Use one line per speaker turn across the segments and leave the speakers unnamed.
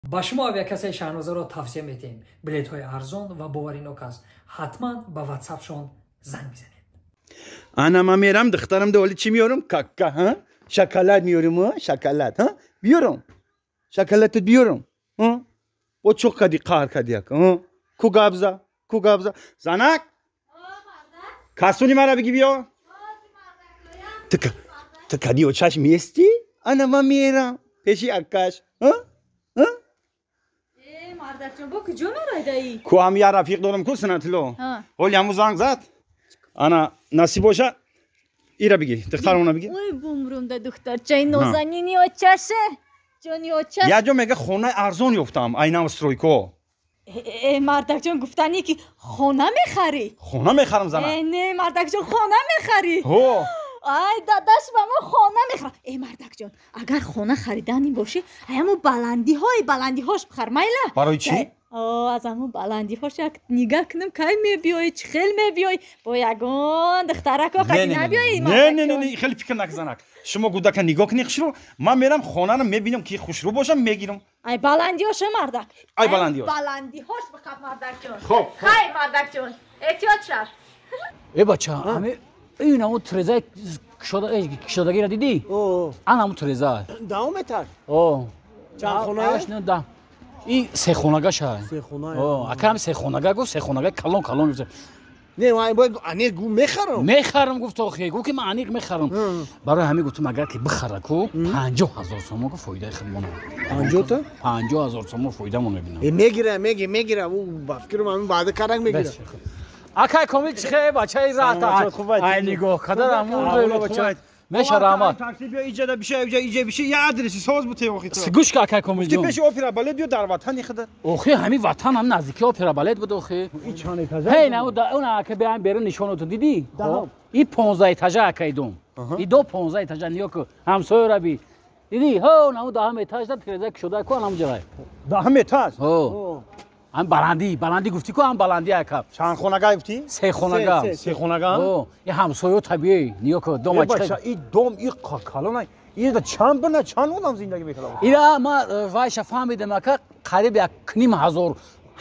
Ба шумо авиакассаи Шаҳнозаро тавсия медиҳем. Билетҳои арзон ва боваринок аст. Ҳатман ба ватсапшон занг бизанед.
Ана ман мерам, духтарам доли чӣ меёрам? Кака, ҳа? Шоколад меёрам, шоколад, ҳа? Биёрам. Шоколадат биёрам. Ҳа? Бо чоқ кади, қаҳр кади як, ҳа? Ку габза, ку габза. Занак? Касуни мара биги биё. Ту кади очаш мести? Ана ман мерам пеши аккаш, ҳа? Ҳа?
Мардакҷон, бо куҷо мерайдаӣ?
Ку ҳам я рафиқ дорам ку Синатило. Ҳоли ҳаму занг зад. Ана насиб боша, ира биги, духтарамона биги.
Ой, бумрумда духтарчаи нозанини очаше. Ҷони очаш.
Як ҷо мега хонаи арзон ёфтам, айнав стройко.
Э, мардакҷон, гуфтанӣ ки хона мехарӣ?
Хона мехарам, зана.
Э, не, мардакҷон, хона мехарӣ?
Ҳо.
Ай, дадаш ба мо хона мехарам. Э, мардакҷон, агар хона хариданӣ бошӣ, ай ҳаму баландиҳои баландиҳош бихар, майла?
Барои чӣ?
Аз ҳамун баландиҳош як нигаҳ кунам, кай мебиёӣ, чӣ хел мебиёӣ, бо ягон духтарако хади набиёӣ.
Не, не, не, хеле фикр нак, занак. Шумо гудака нигоҳ кунӣ хушрӯ, ман мерам хонаро мебинам, ки хушрӯ бошам, мегирам.
Ай баландиҳош, мардак.
Ай баландиҳош.
Баландиҳош бихар, мардакҷон.
Хоб.
Хай, мардакҷон, эҳтиёт шав.
Э, бача, ҳами ин ҳамун трезаи кушодагиро дидӣ? Ан ҳамун треза.
Даҳум этаж?
О.
Чанд хонае?
Да. И сехонагаша. Ака ҳами сехонага гуфт, сехонага калон калон гуфт.
Не, ман бояд аниқ гу мехарам.
Мехарам гуфт, охи, гуфт ки ман аниқ мехарам. Барои ҳамин гуфтам, агар ки бихара ку 50 000 сомон ку фоидаи худмон.
Панҷоҳта?
50 000 сомон фоидамон мебинам.
Э, мегира, меги, мегира, ӯ ба фикрам ҳамин ваъда карак мегира.
Акай Комил, чихе бачаи раҳта. Ай нигоҳ кадар ҳамун бача. Меша, раҳмат.
Такси биё, иҷада биша, иҷа иҷа биша, я адреси соз бу те охи.
Гӯш ка, акай Комил ҷон.
Пеши опера балет биё, дар ватани худа.
Охи, ҳами ватан ҳам наздики опера балет буд охи.
И чанд этажа?
Ҳей, на он ака биам берун нишонату дидӣ? И 15 этажа, акай дом. И до 15 этажа ниё ку ҳамсояра би. Дидӣ? Ҳо, на даҳам этаж да тиреза кушода ку ҳам ҷай.
Даҳам этаж?
Ҳо. Ҳам баландӣ, баландӣ гуфтӣ ку, ҳам баландӣ, ака.
Чанд хонага гуфтӣ?
Се хонага.
Се хонага?
Ҳо, и ҳамсоё табиӣ, ниё ку дома
чӣ? И дом и калона. Ира чанд бина, чанд одам зиндагӣ мекунад?
Ира ма вайша фаҳмидам, ака, қариб 1,5 ҳазор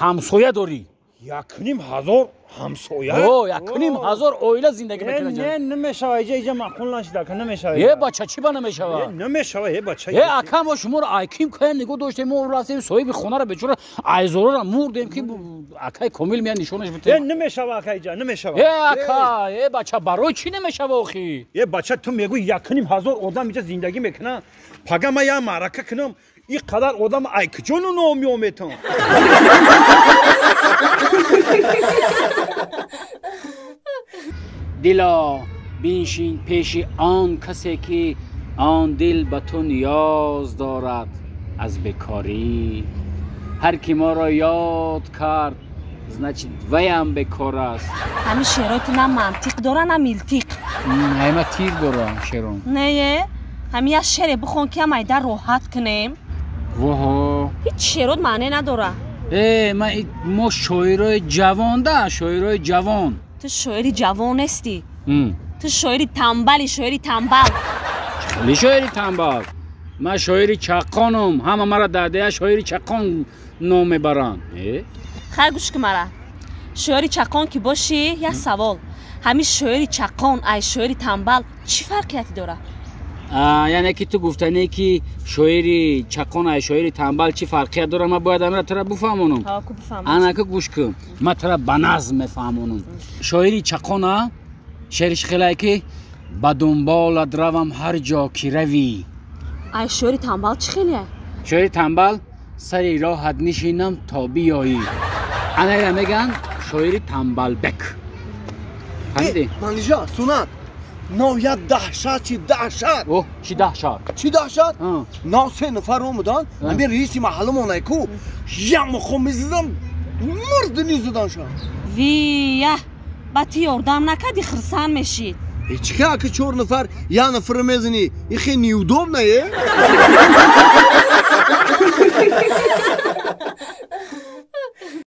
ҳамсоя дорӣ.
1,5 ҳазор ҳамсоя?
О, 1,5 ҳазор оила зиндагӣ мекунад.
Не, намешава, иҷа иҷа маъқул нашида, ака, намешава.
Е, бача, чӣ ба намешава?
Намешава, е, бача.
Е, ака, мо шуморо айким кая нигоҳ доштем, мо рафтем соҳиби хонаро бечора айзорора мурдем, ки акай Комил меяд нишонаш
Е,
битем.
Намешава, ака, иҷа намешава.
Е, ака, е, бача, барои чӣ намешава охи?
Е, бача, ту мегӯӣ 1,5 ҳазор одам иҷа зиндагӣ мекунад, пага ман як маърака кунам, ин қадар одам ай куҷо ном меометам?
Дило, биншин пеши он касе, ки он дил ба ту ниёз дорад. Аз бекорӣ ҳар ки моро ёд кард, значит, ваям бекор аст.
Ҳамин шеърои ту на мантиқ дора, на милтиқ.
Айма тир дора шеърон.
Не, ҳамин як шеъре бихон, ки ам айда роҳат кунем.
Воҳо.
Ҳеҷ шеърот маъне надора.
Э, ма мо шоирои ҷавон да, шоирои ҷавон.
Ту шоири ҷавон нестӣ, ту шоири тамбали, шоири тамбал.
Хеле шоири тамбал? Ман шоири чаққонум, ҳама мара дар дея шоири чаққон ном мебаранд.
Хайр, гӯш ки мара, шоири чаққон ки бошӣ, як савол: ҳамин шоири чаққон ай шоири тамбал чӣ фарқияте дорад?
Яъне ки ту гуфтанӣ, ки шоири чаққон ай шоири тамбал чӣ фарқият дорад, ман бояд амира тура буфаҳмонам. Анака, гӯш кун, ман тура ба назм мефаҳмонам. Шоири чаққона шеъриш хелае, ки ба дунболат равам ҳар ҷо ки равӣ.
Ай шоири тамбал чӣ хеле?
Шоири тамбал: сари роҳат нишинам то биёӣ. Анаира мегӯянд шоири тамбалбек. Фаҳмидӣ?
Манижа, Сунат, нав як даҳшат, чи даҳшат!
О, чӣ даҳшат?
Чӣ даҳшат? Нав се нафар омадан, ҳамин раиси маҳалламонай ку, як мухом мезадам, мурдини заданша.
Вия, ба ту ёрдам накарди, хирсан мешид.
Чӣ ка, ака, чор нафар як нафара мезанӣ, и хе неудобно е.